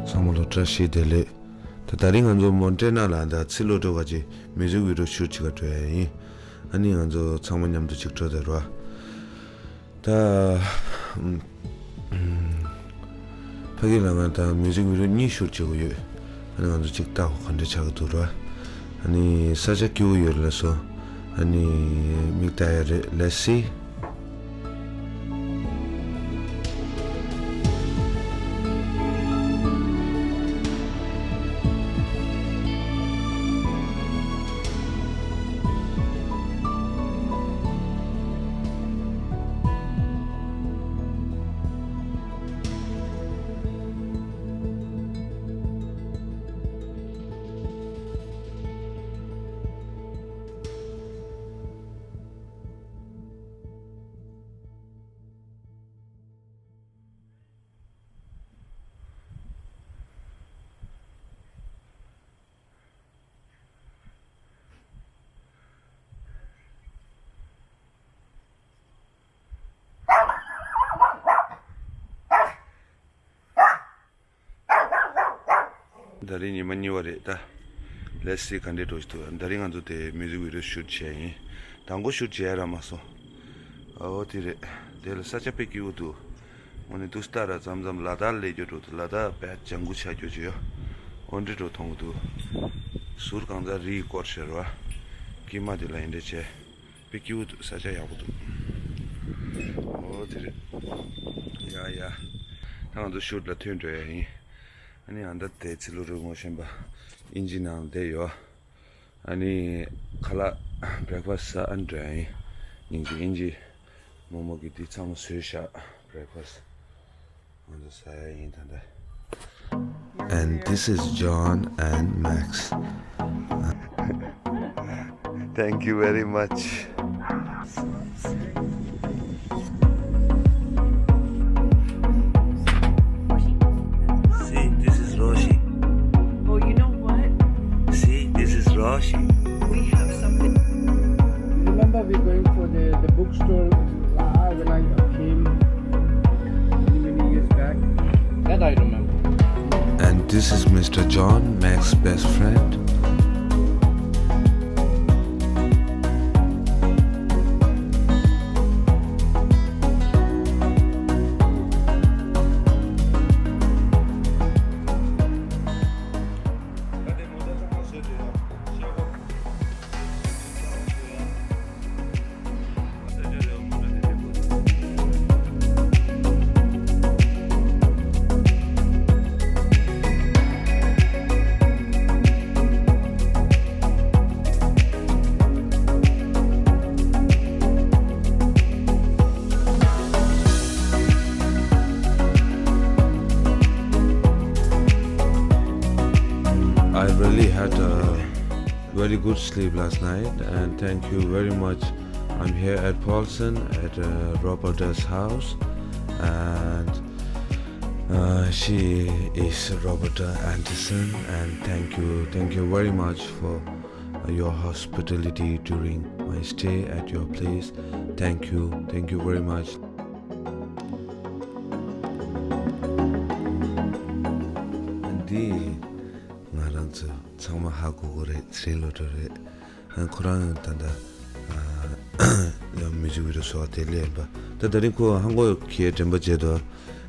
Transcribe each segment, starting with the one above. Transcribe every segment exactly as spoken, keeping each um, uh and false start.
ཚང་མ་ལ་བཀྲ་ཤིས་བདེ་ལེགས། ད་དེ་རིང་ང་ཚོ་མོན་ཊེ་ན་ལ་ད་ཚེ་ལོ་ཊོ་ག་ཅིག་མིའུ་ཟིག་བི་ཌི་ཡོ་ཤུཊ་བྱེད་ག་འགྲོ་ཡ་ཡིན། ཨ་ནི་ང་ཚོ་ཚང་མ་མཉམ་དུ་ཅིག་འགྲོ་དེ་རོ། ད་ཕ་གི་ལ་ང་ད་མིའུ་ཟིག་བི་ཌི་ཡོ་གཉིས་ཤུཊ་བྱེད་དགོས་ཡོད། ཨ་ནི་ང་ཚོ་ཅིག་ལྟ་གོ་ག་འདྲ་ཆགས་ཀྱི་འདུག་རོ། ཨ་ནི་ས་ཆ་སྐྱིད་པོ་ཡོད་ལ་སོ། ཨ་ནི་མིག་ལྟ་ཡ་རེད། Let's see. ད་རིང་ཉི་མ་གཉིས་པ་རེད་ད། Let's see ག་འདྲས་འགྲོ་གི་འདུག་ད་རིང་ང་ཚོ་དེ་མིའུ་ཟིག་བི་ཌི་ཡོ་ཤུཊ་བྱས་ཡིན། དང་པོ་ཤུཊ་བྱས་རག་མ་སོང་། ཨོ་དེ་རེད། དེ་ལ་ས་ཆ་དཔེ་སྐྱིད་པོ་འདུག་ངོ་ནས་དུས་ལྟར་ར་མཚམས་མཚམས་ལ་དྭགས་སླེབས་རྒྱུ་འགྲོ་འདུག་ལ་དྭགས་དཔེ་ལྗང་གུ་ཆགས་རྒྱུ་ཅིག་ཡོད། ཨོ་འདྲས་འགྲོ་མཐོང་གི་འདུག་ཟུར་གང་ཚ་རིའི་སྐོར་བྱས་རོ། སྐྱིད་མ་དེ་ལ་ཡིན་འདྲ་བྱས། དཔེ་སྐྱིད་པོ་འདུག་ས་ཆ་ཡག་པོ་འདུག་ཨོ་དེ་རེད། ཡ་ཡ། ད་ང་ཚོ་ཤུཊ་ལ་ཐོན་འགྲོ་ཡ་ཡིན། ཨ་ནི་ཨ་ད་དེ་ཚེ་ལོ་ཊོ་ངོ་ཤེས་པ་ཨིན་ཇི་ནང་བསྡད་ཡོད། ཨ་ནི་ཁ་ལག་བྷི་རེག་ཕ་སི་ཟ་ཨ་འགྲོ་ཡ་ཡིན། སྙིང་རྗེ་སྙིང་རྗེ། རྨོ་མོ་གིས་འདི་ཚང་མ་བཟོས་བཞག་བྷི་རེག་ཕ་སི། ང་ཚོ་ཟ་ཡ་ཡིན་ད་ལྟ། And this is John and Max. Thank you very much. See, this is Roshi. Oh, you know what? See, this is Roshi. We have something. Remember we going for the, the bookstore, uh, when I came many, many years back? That I remember. And this is Mister John, Max's best friend. I really had a very good sleep last night, and thank you very much. I'm here at Paulson at uh, Roberta's house, and uh, she is Roberta Anderson. And thank you, thank you very much for uh, your hospitality during my stay at your place. Thank you, thank you very much. འདི་ང་རང་ཚོ་ཚང་མ་ཧ་གོ་གི་རེད། ཚེ་རིང་བློ་གྲོས་རེད། ཨ་ཁོ་རང་ད་ལྟ་ཨ་ཡང་མིའུ་ཟིག་བི་ཌི་ཡོ་བཟོ་བ་དེ་སླེབས་པ། ད་དེ་རིང་ཁོ་ཧང་གོ་གི་དྲན་པ་བརྗེད་འདུག་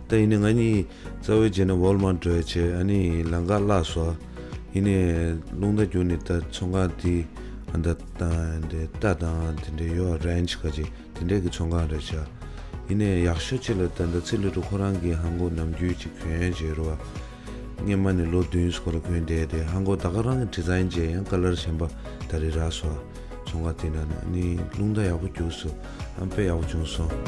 ད་ཡིན་ནའི་ང་གཉིས་རྩ་བའི་བྱས་ན་ཝོལ་མར་འགྲོ་ཡ་བྱས། ཨ་ནི་ལམ་ཁ་བརླག་སོང་། ཡིན་ནའི་རླུང་རྟ་རྒྱུག་ནས་ད་ཚོང་ཁང་དེ་ཨ་ད་ད་འདི་རྟ་དང་དེ་འདྲའི་ཡོད། རེན་ཇི་ག་ཅིག་དེ་འདྲའི་གི་ཚོང་ཁང་རེད་བྱ། ཡིན་ནའི་ཡག་ཤོས་ཅིག་ལ་ད་ལྟ་ཚེ་རིང་བློ་གྲོས་ཁོ་རང་གི་ཧང་གོ་ནམ་རྒྱུན་ཅིག་གྱོན་ཡ་བྱས་རེད་བ། སྔན་མ་ནས་ལོ་བདུན་སྐོར་གྱོན་བསྡད་དེ། ཧང་གོ་ད་ག་རང་གི་ཌི་ཛ་ཡིན་བྱས་ཡང་ཀ་ལར་གཞན་པ་ད་རེས་རག་སོང་། ཚོང་ཁང་དེ་ནང་ནས་ནི་རླུང་རྟ་ཡག་པོ་རྒྱུགས་སོང་། ཨ་དཔེ་ཡག་པོ་བྱུང་སོང་།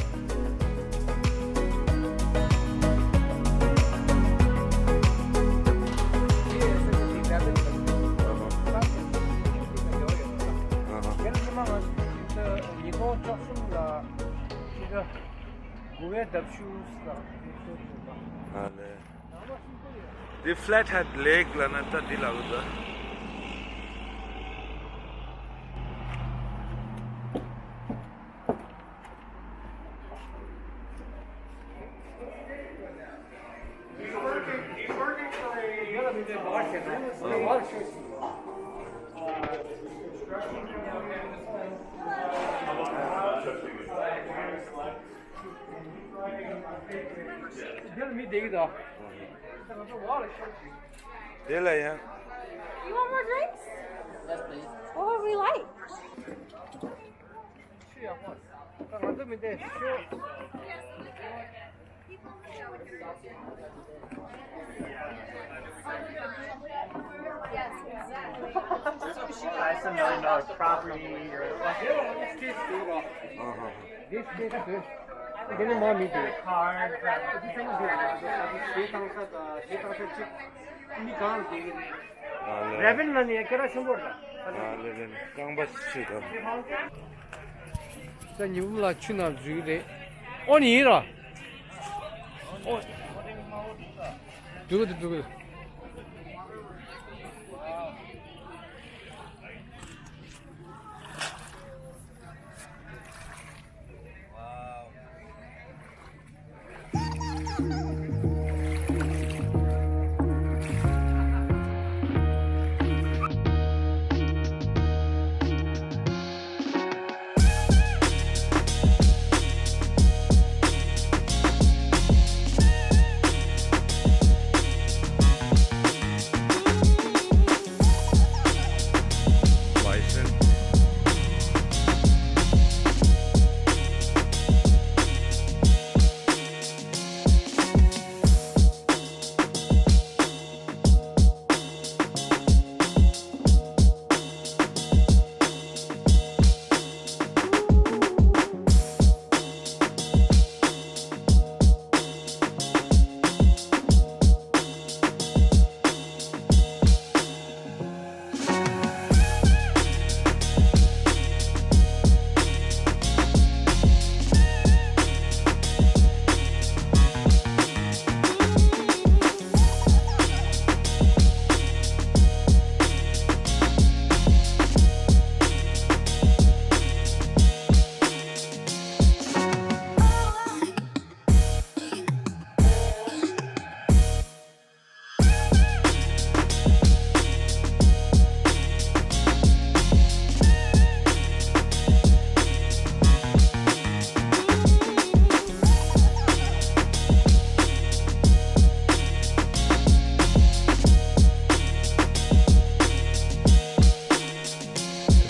ཉིས་སྟོང་བཅུ་གསུམ་ལ་ཕྱི་ཟླ་དགུ་པའི་ཟླ་བཅུ་ལ་དེ་ཚོ་ཡོད་པ། ཨ་ལེ། འདི་Flathead Lake ལབ་ན་ད་འདི་ལབ་ཀྱི་འདུག He's working, he's working for a དེ་ལ་ཡང་། You want more drinks? Yes, please. What would we like? ཆུ་ཡག་པོ། ད་ང་ཚོ་མི་འདི་ཤོ། Buy some million dollar property or This place is good. Then more meeting. Car. དེ་བཏང་ས་དང་དེ་བཏང་ས་གཅིག་མི་གང་དེ་གི་རེད། རེ་བན་ལ་ནི་ཁྱེད་རང་ཆེན་པོ་རེད། རྐང་པ་ཆུ་དང་། ད་ཉི་འུ་ལ་ཆུ་ནང་འཛུལ་རེད། ཨོ་ནི་ཡིན་ར། ཨོ། འགྲོ་གི་འདུག་འགྲོ་གི་འདུག་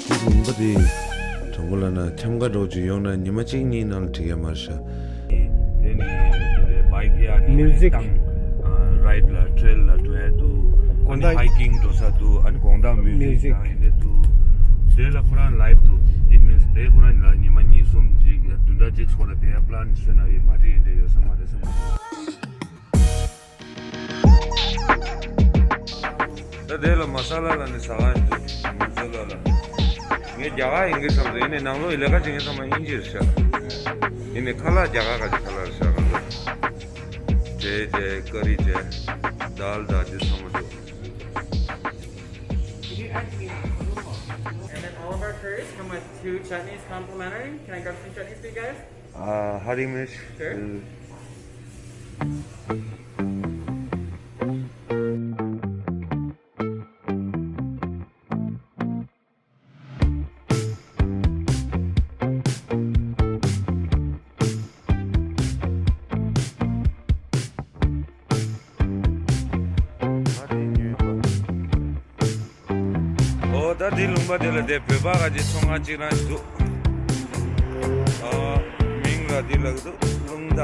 དེ་ལུང་པ་དེ། དྲང་པོ་ལབ་ན་འཁྱམ་ག་འདྲ་ཅིག་ཡོང་ན་ཉི་མ་གཅིག་གཉིས་ནང་ལ་འགྲིག་ཡ་མ་རེད་ཤག་དེ་ནི་དེ་ལས་བའིཀ་ཡ་ནི་མིའུ་ཟིག་བཏང་། རའིཌ་ལ་ཊེལ་ལ་འགྲོ་ཡ་འདུག་དགོང་དག་ཧའི་ཀིང་འགྲོ་ས་འདུག་ཨ་ནི་དགོང་དག་མིའུ་ཟིག་མིའུ་ཟིག་བཏང་ཡིན་ནས་འདུག་དེ་ལ་ཁོ་རང་ལའིབ་འདུག It means དེ་ཁོ་རང་ལ་ཉི་མ་གཉིས་གསུམ་ཅིག་བདུན་ཕྲག་གཅིག་སྐོར་ལ་དེ་ཡ་པི་ལན་བཟོས་ན་ཡོད་མ་འགྲིག་ཡིན་འདྲ་ཡོད་ས་མ་རེད་བསམ་གྱི་འདུག་ད་དེ་ལ་མ་ས་ལ་ལ་ནི་ཟ་ཁང་འདུག་མ་ས་ལ་ལ། ངས་རྒྱ་གར་ཡིན་གྱི་བསམ་སོང་། ཡིན་ནའི་ནང་ལོགས་ཀྱི་ལས་ཀ་བྱེད་མཁན་ཚང་མ་དབྱིན་ཇི་རེད་ཤག་ཡིན་ནའི་ཁ་ལག་རྒྱ་གར་ག་ཅིག་ཁ་ལག་རེད་ཤག་ང་ཚོ། ཇེ་ཇེ་ཀ་རི་ཇེ་དཱལ་དང་དེ་ཚང་མ་འདུག And then all of our curries come with two chutneys complimentary. Can I grab some chutneys for you guys? Uh, Hari Mish. Sure. ཨོ་ད་འདི་ལུང་པ་དེ་ལ་དེ་བོད་པ་ག་ཅིག་ཚོང་ཁང་གཅིག་རང་ཞིག་འདུག་ཨོ་མིང་ལ་འདི་ལ་གི་འདུག་རླུང་རྟ།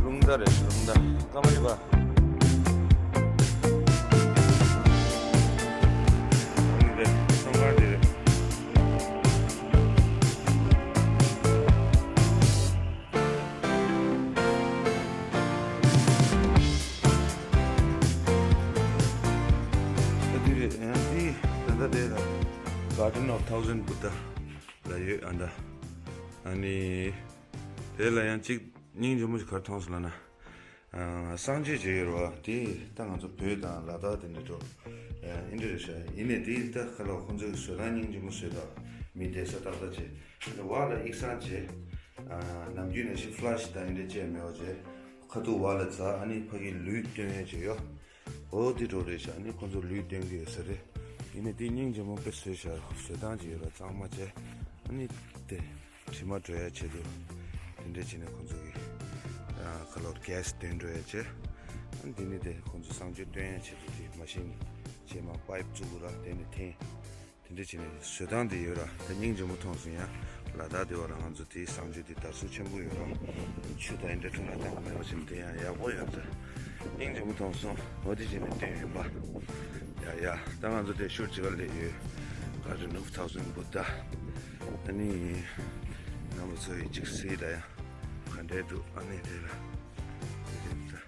རླུང་རྟ་རེད། རླུང་རྟ་ཀ་མ་ལི་པ། འདི་རེད། ཚོང་ཁང་འདི་རེད། ཨ་འདི་རེད། ཨ་འདི་ད་ལྟ་དེ་ལ་Garden of Thousand Buddha ལ་ཡོད། ཨ་འདྲ་ཨ་ནི་དེ་ལ་ཡང་གཅིག་སྙིང་རྗེ་མོ་ཞིག་ག་རེ་མཐོང་སོང་ལབ་ན། ཨ་གསང་སྤྱོད་བྱེད་ཡོད་རེད་བ། དེ་ད་ང་ཚོ་བོད་དང་ལ་དྭགས་དེ་འདྲ་འགྲོ། ཨ་འདི་འདྲ་རེད་ཤག་ཡིན་ནའི་དེ་ད་ཁ་ལོ་ཁོང་ཚོའི་བཟོ་སྟངས་སྙིང་རྗེ་མོ་བཟོས་དང་མི་བསྡད་ས་ཏག་ཏག་བྱས། འོག་ལ་ཡིག་ཚང་བྱས། ཨ་ནམ་རྒྱུན་ནང་བཞིན་ཕ་ལ་ཤི་དང་འདི་འདྲ་བཅས་མེད་པ་བྱས། ཁ་ཐུག་འོག་ལ་འཛག་ཨ་ནི་ཕ་གི་ལུས་སྟོན་ཡས་བྱས་ཡོད། འོ་དེ་འདྲ་རེད་ཤག་ཨ་ནི་ཁོང་ཚོ་ལུས་སྟོན་གྱི་ཡོད་ས་རེད། ཡིན་ནའི་དེ་སྙིང་རྗེ་མོ་དཔེ་བཟོས་ཤག་བཟོས་སྟངས་ཅིག་ཡོད་ར། གཙང་མ་བྱས། ཨ་ནི་དེ་དྲི་མ་བྲོ་ཡ་ཆེད་དུ་དེ་འདྲས་བྱས་ནས་ཁོང་ཚོ་གི་ཨ་ཁ་ལོར་གྷེ་སི་འདོན་འགྲོ་ཡ་བྱས། ཨ་ནི་དེ་ནི་དེ་ཁོང་ཚོ་གསང་སྤྱོད་སྟོན་ཡ་ཆེད་དུ་དེ་མ་ཤིན་རྗེས་མ་པའིབ་བཙུགས་ར། དེ་ནི་འཐེན། དེ་འདྲས་བྱས་ནས་བཟོས་སྟངས་དེ་ཡོད་ར། ད་སྙིང་རྗེ་མོ་མཐོང་སོང་ཡ། ལ་དྭགས་དེ་བ་ལ་ང་ཚོ་དེའི་གསང་སྤྱོད་དེ་དར་སྲོལ་ཆེན་པོ་ཡོད་ར། ཆུ་དང་འདྲ་འཁྲུག་ལ་བཏང་མེད་པ་བྱས་ནས་དེ་ཡང་ཡག་པོ་ཡོད་ར། སྙིང་རྗེ་མོ་མཐོང་སོང་། འོ་དེ་བྱས་ནས་བསྟན་ཡོད་པ། ཡ་ཡ། ད་ང་ཚོ་དེ་ཤུར་ཅིག་ག་སླེབས་ཡོད། Garden of Thousand Buddha། ཨ་ནི་རྣམ་པ་ཚོ་ཡིས་ཅིག་གཟིགས་ད་ཡ། ག་འདྲས་འདུག་ཨ་ནི་དེ་ལ་དེ་འདྲས་ད།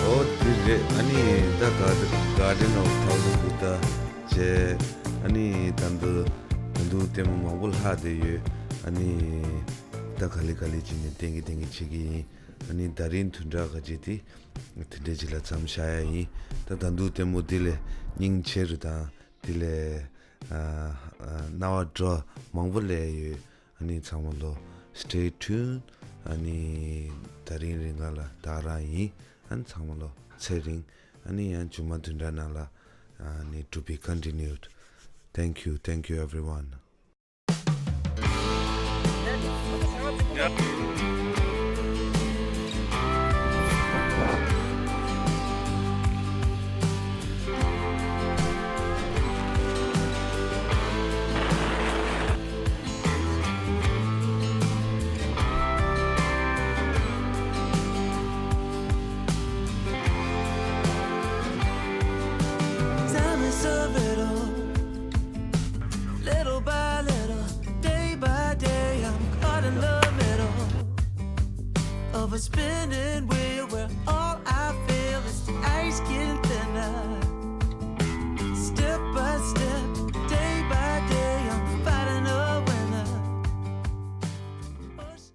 ཨོ་དེ་རེད། ཨ་ནི་ད་Garden of Thousand Buddha་བྱས། ཨ་ནི་ད་འདི་ད་འདུག་ལྟད་མོ་མང་པོ་ལྷག་བསྡད་ཡོད། ཨ་ནི་ད་ག་ལེ་ག་ལེ་བྱས་ནས་བསྟན་གི་བསྟན་གི་བྱེད་ཀྱི་ཡིན། ཨ་ནི་ད་རིང་བདུན་ཕྲག་ཁ་ཅིག་དེ་དེ་འདྲས་ཅིག་ལ་མཚམས་བཞག་ཡ་ཡིན། ད་ད་འདུག་ལྟད་མོ་འདི་ལས་སྙིང་རྗེ་རུ་དང་དེ་ལས་ཨ་ཨ་རྣ་བར་འགྲོ་མང་པོ་སླེབས་ཡོད། ཨ་ནི་ཚང་མ་ལོ་stay tuned། ཨ་ནི་ད་རིང་རིང་ག་ལ་ད་རང་ཡིན། ཨ་ནི་ཚང་མ་ལོ་ཚེ་རིང་། ཨ་ནི་ཡང་མཇུག་མ་བདུན་ཕྲག་ནང་ལ་ཨ་ནི་to be continued. Thank you, thank you everyone. Time is a riddle, little by little, day by day, I'm caught in the middle of a spinning wheel.